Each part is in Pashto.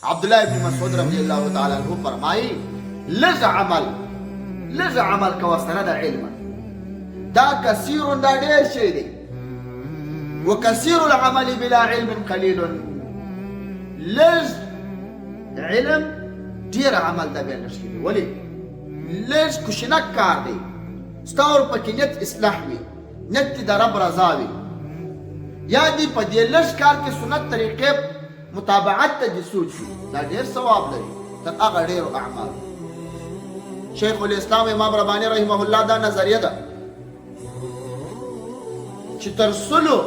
عبدالله ابن مسعود رضی الله تعالی عنہ فرمایي، لږ عمل، لږ عمل کوه سره د علم، دا کثیر، دا ډېر شی دی. وکثیر العمل بلا علم قلیل. لږ علم ډېر عمل دا بیا لږ شی دی. ولې؟ لږ کوشنک کار دی، ستا ورپکې نیت اصلاح وي، نیت دې د رب رضا وي، یا دې په دې لږ کار کې سنت طریقې متابعت ته دې سوچ وي، دا ډېر ثواب لري تر هغه ډېرو اعمالو. شیخ الاسلام امام رباني رحمه الله دا نظریه ده چې تر سلو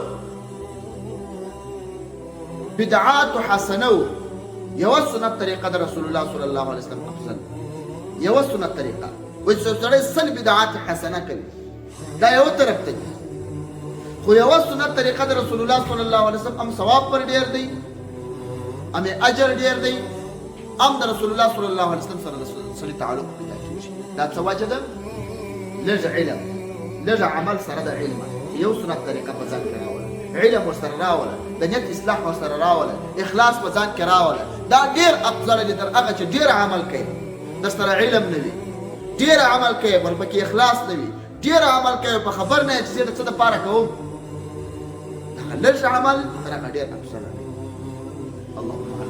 بدعات حسنه یوه سنت طریقه د رسول الله صلی الله علیه وسلم افضل. یوه سنت طریقه وایي چې سړی 100 بدعات حسنه کوي، دا یو طرف ته دي، خو یوه سنت طریقه د رسول الله صلی الله علیه وسلم هم ثواب پر ډیر دی، هم اجر ډیر دی، هم د رسول الله صلی الله علیه وسلم سره د سړي تعلق پیدا کیږي. دا څه وجه ده؟ لږ علم، لږ عمل سره د علم، یو سنت طریقه په ځان کې راوله، علم ورسره راوله، د نیت اصلاح ورسره راوله، اخلاص په ځان کې راوله، دا ډیر افضل دی تر هغه چې ډیر عمل کوي در سره علم نه وي. ډیر عمل کوي ورپکې اخلاص نه وي، ډیر عمل کوي په خبر نه چې زه د څه دپاره کوم، دغه لږ عمل تر هغه ډیر افضل دی. اللهم